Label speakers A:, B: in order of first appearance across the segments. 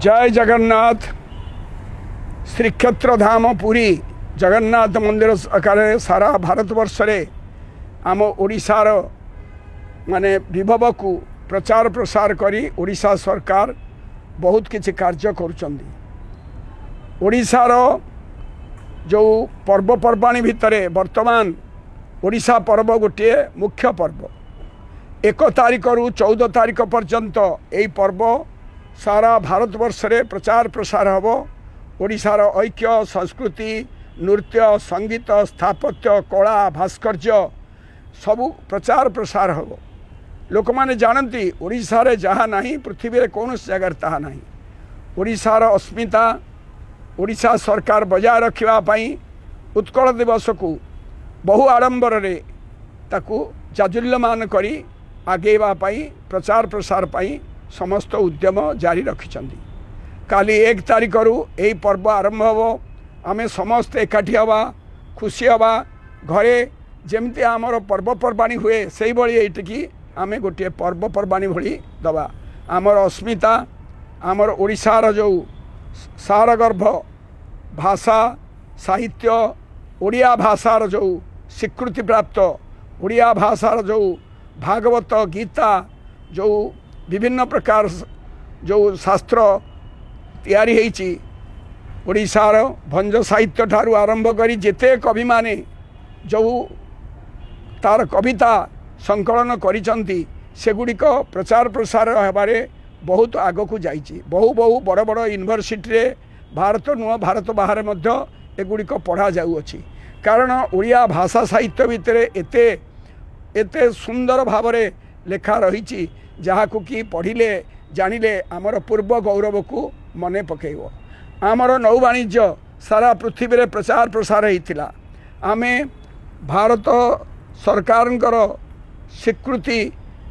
A: ଜୟ ଜଗନ୍ନାଥ। ଶ୍ରୀକ୍ଷେତ୍ର ଧାମ ପୁରୀ ଜଗନ୍ନାଥ ମନ୍ଦିର ଆକାରରେ ସାରା ଭାରତବର୍ଷରେ ଆମ ଓଡ଼ିଶାର ମାନେ ବିଭବକୁ ପ୍ରଚାର ପ୍ରସାର କରି ଓଡ଼ିଶା ସରକାର ବହୁତ କିଛି କାର୍ଯ୍ୟ କରୁଛନ୍ତି। ଓଡ଼ିଶାର ଯେଉଁ ପର୍ବପର୍ବାଣୀ ଭିତରେ ବର୍ତ୍ତମାନ ଓଡ଼ିଶା ପର୍ବ ଗୋଟିଏ ମୁଖ୍ୟ ପର୍ବ। 1 ତାରିଖରୁ 14 ତାରିଖ ପର୍ଯ୍ୟନ୍ତ ଏହି ପର୍ବ ସାରା ଭାରତବର୍ଷରେ ପ୍ରଚାର ପ୍ରସାର ହେବ। ଓଡ଼ିଶାର ଐକ୍ୟ, ସଂସ୍କୃତି, ନୃତ୍ୟ, ସଙ୍ଗୀତ, ସ୍ଥାପତ୍ୟ, କଳା, ଭାସ୍କର୍ଯ୍ୟ ସବୁ ପ୍ରଚାର ପ୍ରସାର ହେବ। ଲୋକମାନେ ଜାଣନ୍ତି ଓଡ଼ିଶାରେ ଯାହା ନାହିଁ ପୃଥିବୀରେ କୌଣସି ଜାଗାରେ ତାହା ନାହିଁ। ଓଡ଼ିଶାର ଅସ୍ମିତା ଓଡ଼ିଶା ସରକାର ବଜାୟ ରଖିବା ପାଇଁ ଉତ୍କଳ ଦିବସକୁ ବହୁ ଆଡ଼ମ୍ବରରେ ତାକୁ ଜାଜୁଲ୍ୟମାନ କରି ଆଗେଇବା ପାଇଁ ପ୍ରଚାର ପ୍ରସାର ପାଇଁ ସମସ୍ତ ଉଦ୍ୟମ ଜାରି ରଖିଛନ୍ତି। କାଲି 1 ତାରିଖରୁ ଏହି ପର୍ବ ଆରମ୍ଭ ହେବ। ଆମେ ସମସ୍ତେ ଏକାଠି ହେବା, ଖୁସି ହେବା। ଘରେ ଯେମିତି ଆମର ପର୍ବପର୍ବାଣୀ ହୁଏ ସେଇଭଳି ଏଇଠିକି ଆମେ ଗୋଟିଏ ପର୍ବପର୍ବାଣୀ ଭଳି ଦେବା। ଆମର ଅସ୍ମିତା, ଆମର ଓଡ଼ିଶାର ଯେଉଁ ସାରଗର୍ଭ ଭାଷା ସାହିତ୍ୟ, ଓଡ଼ିଆ ଭାଷାର ଯେଉଁ ସ୍ୱୀକୃତିପ୍ରାପ୍ତ ଓଡ଼ିଆ ଭାଷାର ଯେଉଁ ଭାଗବତ ଗୀତା, ଯେଉଁ ବିଭିନ୍ନ ପ୍ରକାର ଯେଉଁ ଶାସ୍ତ୍ର ତିଆରି ହେଇଛି, ଓଡ଼ିଶାର ଭଞ୍ଜ ସାହିତ୍ୟ ଠାରୁ ଆରମ୍ଭ କରି ଯେତେ କବିମାନେ ଯେଉଁ ତାର କବିତା ସଂକଳନ କରିଛନ୍ତି ସେଗୁଡ଼ିକ ପ୍ରଚାର ପ୍ରସାର ହେବାରେ ବହୁତ ଆଗକୁ ଯାଇଛି। ବହୁ ବହୁ ବଡ଼ ବଡ଼ ୟୁନିଭର୍ସିଟିରେ ଭାରତ ନୁହଁ ଭାରତ ବାହାରେ ମଧ୍ୟ ଏଗୁଡ଼ିକ ପଢ଼ାଯାଉଅଛି। କାରଣ ଓଡ଼ିଆ ଭାଷା ସାହିତ୍ୟ ଭିତରେ ଏତେ ଏତେ ସୁନ୍ଦର ଭାବରେ ଲେଖା ରହିଛି ଯାହାକୁ କି ପଢ଼ିଲେ ଜାଣିଲେ ଆମର ପୂର୍ବ ଗୌରବକୁ ମନେ ପକାଇବ। ଆମର ନୌବାଣିଜ୍ୟ ସାରା ପୃଥିବୀରେ ପ୍ରଚାର ପ୍ରସାର ହେଇଥିଲା। ଆମେ ଭାରତ ସରକାରଙ୍କର ସ୍ୱୀକୃତି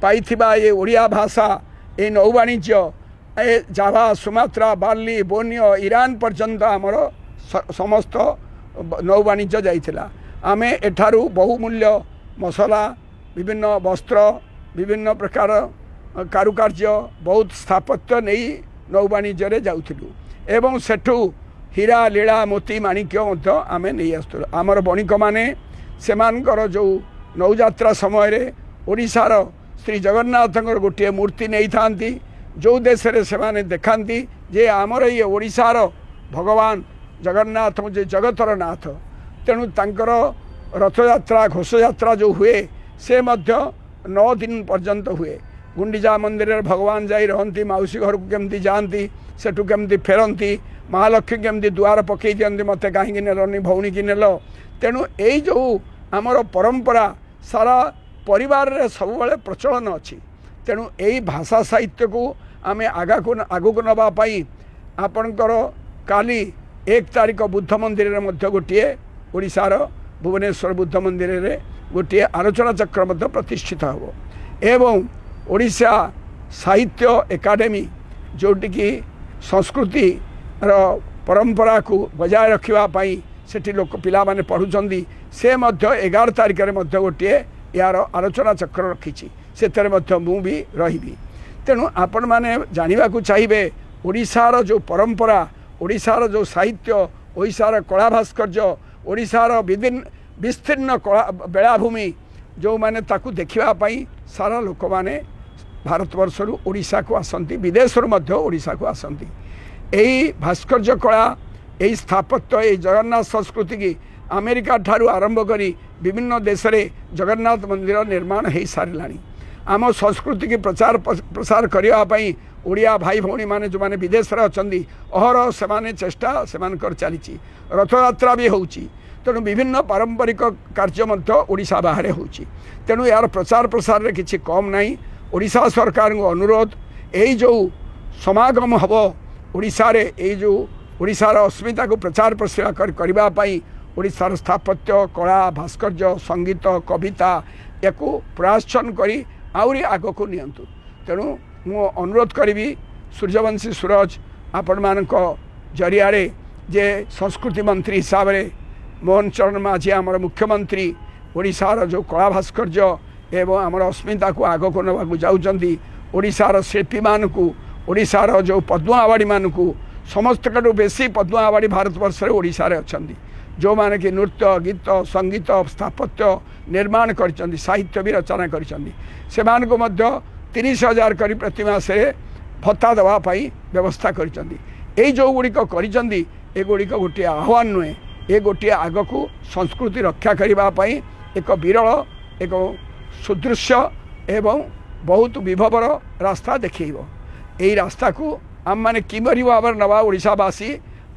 A: ପାଇଥିବା ଏ ଓଡ଼ିଆ ଭାଷା, ଏ ନୌବାଣିଜ୍ୟ ଏ ଜାଭା, ସୁମାତ୍ରା, ବାଲି, ବୋନିଓ, ଇରାନ ପର୍ଯ୍ୟନ୍ତ ଆମର ସମସ୍ତ ନୌବାଣିଜ୍ୟ ଯାଇଥିଲା। ଆମେ ଏଠାରୁ ବହୁମୂଲ୍ୟ ମସଲା, ବିଭିନ୍ନ ବସ୍ତ୍ର, ବିଭିନ୍ନ ପ୍ରକାର କାରୁକାର୍ଯ୍ୟ, ବହୁତ ସ୍ଥାପତ୍ୟ ନେଇ ନୌବାଣିଜ୍ୟରେ ଯାଉଥିଲୁ ଏବଂ ସେଠୁ ହୀରା, ଲୀଳା, ମୋତି, ମାଣିକ୍ୟ ମଧ୍ୟ ଆମେ ନେଇ ଆସୁଥିଲୁ। ଆମର ବଣିକମାନେ ସେମାନଙ୍କର ଯେଉଁ ନୌଯାତ୍ରା ସମୟରେ ଓଡ଼ିଶାର ଶ୍ରୀ ଜଗନ୍ନାଥଙ୍କର ଗୋଟିଏ ମୂର୍ତ୍ତି ନେଇଥାନ୍ତି, ଯେଉଁ ଦେଶରେ ସେମାନେ ଦେଖାନ୍ତି ଯେ ଆମର ଇଏ ଓଡ଼ିଶାର ଭଗବାନ ଜଗନ୍ନାଥ ଯେ ଜଗତର ନାଥ। ତେଣୁ ତାଙ୍କର ରଥଯାତ୍ରା, ଘୋଷଯାତ୍ରା ଯେଉଁ ହୁଏ ସେ ମଧ୍ୟ 9 ଦିନ ପର୍ଯ୍ୟନ୍ତ ହୁଏ। ଗୁଣ୍ଡିଚା ମନ୍ଦିରରେ ଭଗବାନ ଯାଇ ରହନ୍ତି, ମାଉସୀ ଘରକୁ କେମିତି ଯାଆନ୍ତି, ସେଠୁ କେମିତି ଫେରନ୍ତି, ମହାଲକ୍ଷ୍ମୀ କେମିତି ଦୁଆର ପକାଇ ଦିଅନ୍ତି, ମୋତେ କାହିଁକି ନେଲନି ଭଉଣୀକି ନେଲ। ତେଣୁ ଏଇ ଯେଉଁ ଆମର ପରମ୍ପରା ସାରା ପରିବାରରେ ସବୁବେଳେ ପ୍ରଚଳନ ଅଛି। ତେଣୁ ଏଇ ଭାଷା ସାହିତ୍ୟକୁ ଆମେ ଆଗକୁ ନେବା ପାଇଁ ଆପଣଙ୍କର କାଲି 1 ତାରିଖ ବୁଦ୍ଧ ମନ୍ଦିରରେ ମଧ୍ୟ ଗୋଟିଏ ଓଡ଼ିଶାର ଭୁବନେଶ୍ୱର ବୁଦ୍ଧ ମନ୍ଦିରରେ ଗୋଟିଏ ଆଲୋଚନା ଚକ୍ର ମଧ୍ୟ ପ୍ରତିଷ୍ଠିତ ହେବ। ଏବଂ ଓଡ଼ିଶା ସାହିତ୍ୟ ଏକାଡେମୀ ଯେଉଁଠିକି ସଂସ୍କୃତିର ପରମ୍ପରାକୁ ବଜାୟ ରଖିବା ପାଇଁ ସେଠି ଲୋକ ପିଲାମାନେ ପଢ଼ୁଛନ୍ତି, ସେ ମଧ୍ୟ 11 ତାରିଖରେ ମଧ୍ୟ ଗୋଟିଏ ଏହାର ଆଲୋଚନା ଚକ୍ର ରଖିଛି। ସେଥିରେ ମଧ୍ୟ ମୁଁ ବି ରହିବି। ତେଣୁ ଆପଣମାନେ ଜାଣିବାକୁ ଚାହିଁବେ ଓଡ଼ିଶାର ଯେଉଁ ପରମ୍ପରା, ଓଡ଼ିଶାର ଯେଉଁ ସାହିତ୍ୟ, ଓଡ଼ିଶାର କଳା ଭାସ୍କର୍ଯ୍ୟ, ଓଡ଼ିଶାର ବିସ୍ତୀର୍ଣ୍ଣ କଳା ବେଳାଭୂମି, ଯେଉଁମାନେ ତାକୁ ଦେଖିବା ପାଇଁ ସାରା ଲୋକମାନେ ଭାରତବର୍ଷରୁ ଓଡ଼ିଶାକୁ ଆସନ୍ତି, ବିଦେଶରୁ ମଧ୍ୟ ଓଡ଼ିଶାକୁ ଆସନ୍ତି। ଏହି ଭାସ୍କର୍ଯ୍ୟ କଳା, ଏହି ସ୍ଥାପତ୍ୟ, ଏହି ଜଗନ୍ନାଥ ସଂସ୍କୃତିକି ଆମେରିକା ଠାରୁ ଆରମ୍ଭ କରି ବିଭିନ୍ନ ଦେଶରେ ଜଗନ୍ନାଥ ମନ୍ଦିର ନିର୍ମାଣ ହୋଇସାରିଲାଣି। ଆମ ସଂସ୍କୃତିକି ପ୍ରଚାର ପ୍ରସାର କରିବା ପାଇଁ ଓଡ଼ିଆ ଭାଇ ଭଉଣୀମାନେ ଯେଉଁମାନେ ବିଦେଶରେ ଅଛନ୍ତି ଅହରହ ସେମାନେ ଚେଷ୍ଟା ସେମାନଙ୍କର ଚାଲିଛି। ରଥଯାତ୍ରା ବି ହେଉଛି। ତେଣୁ ବିଭିନ୍ନ ପାରମ୍ପରିକ କାର୍ଯ୍ୟ ମଧ୍ୟ ଓଡ଼ିଶା ବାହାରେ ହେଉଛି। ତେଣୁ ଏହାର ପ୍ରଚାର ପ୍ରସାରରେ କିଛି କମ୍ ନାହିଁ। ଓଡ଼ିଶା ସରକାରଙ୍କୁ ଅନୁରୋଧ, ଏଇ ଯେଉଁ ସମାଗମ ହେବ ଓଡ଼ିଶାରେ, ଏଇ ଯେଉଁ ଓଡ଼ିଶାର ଅସ୍ମିତାକୁ ପ୍ରଚାର ପ୍ରସାର କରିବା ପାଇଁ ଓଡ଼ିଶାର ସ୍ଥାପତ୍ୟ, କଳା, ଭାସ୍କର୍ଯ୍ୟ, ସଙ୍ଗୀତ, କବିତା ୟାକୁ ପ୍ରୋତ୍ସାହନ କରି ଆହୁରି ଆଗକୁ ନିଅନ୍ତୁ। ତେଣୁ ମୁଁ ଅନୁରୋଧ କରିବି ସୂର୍ଯ୍ୟବଂଶୀ ସୁରଜ ଆପଣମାନଙ୍କ ଜରିଆରେ ଯେ ସଂସ୍କୃତି ମନ୍ତ୍ରୀ ହିସାବରେ ମୋହନ ଚରଣ ମାଝୀ ଆମର ମୁଖ୍ୟମନ୍ତ୍ରୀ ଓଡ଼ିଶାର ଯେଉଁ କଳା ଭାସ୍କର୍ଯ୍ୟ ଏବଂ ଆମର ଅସ୍ମିତାକୁ ଆଗକୁ ନେବାକୁ ଯାଉଛନ୍ତି, ଓଡ଼ିଶାର ଶିଳ୍ପୀମାନଙ୍କୁ, ଓଡ଼ିଶାର ଯେଉଁ ପଦ୍ମ ଆୱାର୍ଡ଼ୀମାନଙ୍କୁ, ସମସ୍ତଙ୍କଠୁ ବେଶୀ ପଦ୍ମ ଆୱାର୍ଡ଼ୀ ଭାରତବର୍ଷରେ ଓଡ଼ିଶାରେ ଅଛନ୍ତି, ଯେଉଁମାନେ କି ନୃତ୍ୟ, ଗୀତ, ସଙ୍ଗୀତ, ସ୍ଥାପତ୍ୟ ନିର୍ମାଣ କରିଛନ୍ତି, ସାହିତ୍ୟ ବି ରଚନା କରିଛନ୍ତି, ସେମାନଙ୍କୁ ମଧ୍ୟ 30,000 କରି ପ୍ରତି ମାସରେ ଭତ୍ତା ଦେବା ପାଇଁ ବ୍ୟବସ୍ଥା କରିଛନ୍ତି। ଏଇ ଯେଉଁଗୁଡ଼ିକ କରିଛନ୍ତି, ଏଗୁଡ଼ିକ ଗୋଟିଏ ଆହ୍ୱାନ ନୁହେଁ, ଏ ଗୋଟିଏ ଆଗକୁ ସଂସ୍କୃତି ରକ୍ଷା କରିବା ପାଇଁ ଏକ ବିରଳ, ଏକ ସୁଦୃଶ୍ୟ ଏବଂ ବହୁତ ବିଭବର ରାସ୍ତା ଦେଖେଇବ। ଏଇ ରାସ୍ତାକୁ ଆମମାନେ କିପରି ଭାବରେ ନେବା? ଓଡ଼ିଶାବାସୀ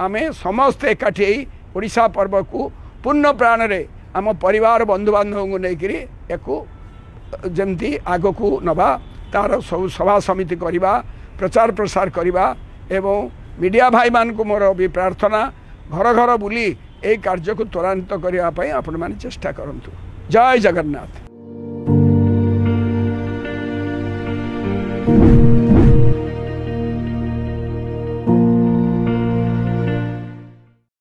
A: ଆମେ ସମସ୍ତେ ଏକାଠି ହେଇ ଓଡ଼ିଶା ପର୍ବକୁ ପୂର୍ଣ୍ଣ ପ୍ରାଣରେ ଆମ ପରିବାର, ବନ୍ଧୁବାନ୍ଧବଙ୍କୁ ନେଇକରି ୟାକୁ ଯେମିତି ଆଗକୁ ନେବା, ତା'ର ସବୁ ସଭା ସମିତି କରିବା, ପ୍ରଚାର ପ୍ରସାର କରିବା। ଏବଂ ମିଡ଼ିଆ ଭାଇମାନଙ୍କୁ ମୋର ବି ପ୍ରାର୍ଥନା, ଘର ଘର ବୁଲି ଏଇ କାର୍ଯ୍ୟକୁ ତ୍ୱରାନ୍ୱିତ କରିବା ପାଇଁ ଆପଣମାନେ ଚେଷ୍ଟା କରନ୍ତୁ। ଜୟ ଜଗନ୍ନାଥ।